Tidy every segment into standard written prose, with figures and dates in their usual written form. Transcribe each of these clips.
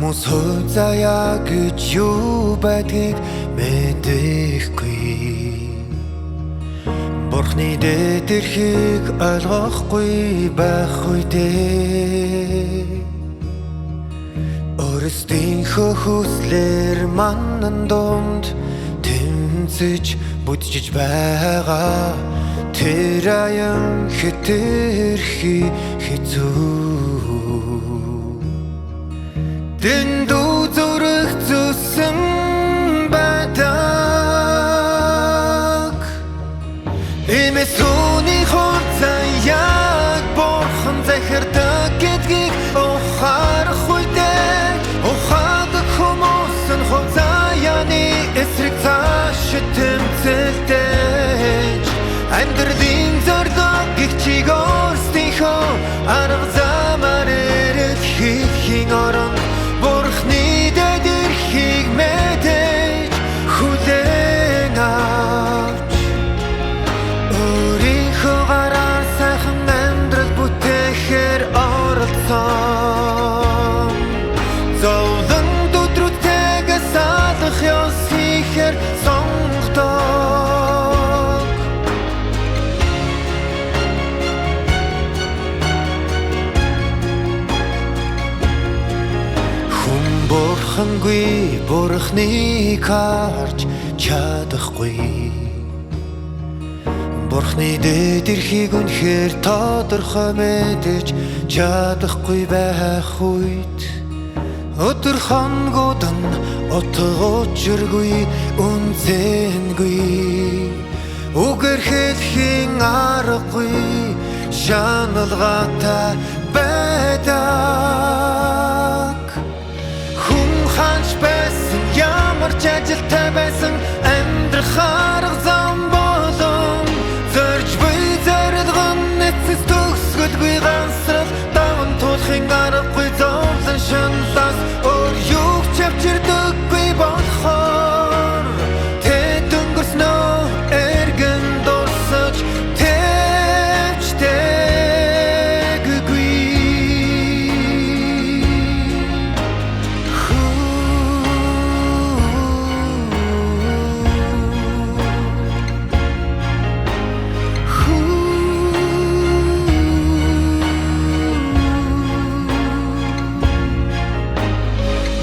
Хүмүүс хувь заяа гэж юу байдгийг мэдэхгүй. Бурхны дэд эрхийг ойлгохгүй байх үедээ өөрсдийнхөө хүслээр манан дунд тэмцэж бүдчиж байгаа тэр аян хэтэрхий хэцүү. Дэндүү зүрх зүсэн байдаг. Иймээс түүний хувь яг бурхан захирдаг гэдгийг ухаарах үедээ ухаадаг хүмүүс нь хувь заяаны эсрэг цааш тэмцэлдэж амьдралын зорилго гихчиг өөрсдийнхөө арга замаар эрэл хийхийн оронд Бурхны дэд эрхийг мэдэж хүлээн авч өөрийнхөө гараар сайхан амьдрал бүтээхээр оролцсон. Зовлон өдрүүдтэйгээ салах ёс хийхээр сонгодог. Хүн бурхангүй бурхныг харж чадахгүй. Бурхны дэд эрхийг үнэхээр тодорхой мэдэж чадахгүй байх үед өдөр хоногуд нь утга учиргүй үнцэнгүй үгээр хэлхийн аргагүй шаналгаатай байдаг. Хүн ханч байсан ямар ч ажилтай байсан амьдрах арга зам болон зорж буй зорилго нь эцэс төгсгөлгүй гансрал даван туулахын аргагүй зовлон шаналлаас өөр юу ч авчирдаггүй болохоор тэд өнгөрснөө эргэн дурсаж тэвчдэггүй.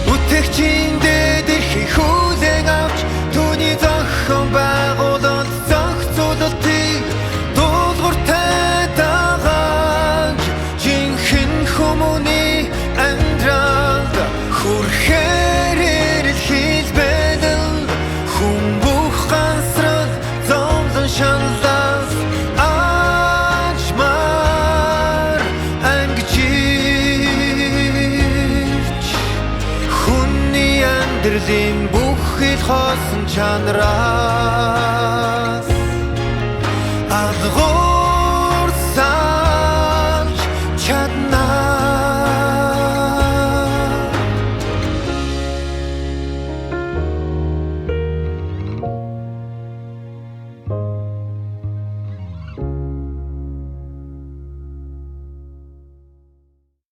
Бүтээгчийн дэд эрхийг хүлээн авч түүний зохион байгуулалт зохицуулалтыг дуулууртай дагааж жинхэнэ хүмүүний амьдралд хүрэхээр эрэл хэлбэлэн хүн бүх гансрал зовлон шаналлаас аажмаар ангижирч хүний амьдралын бүх хил хоосон чанараас алгуу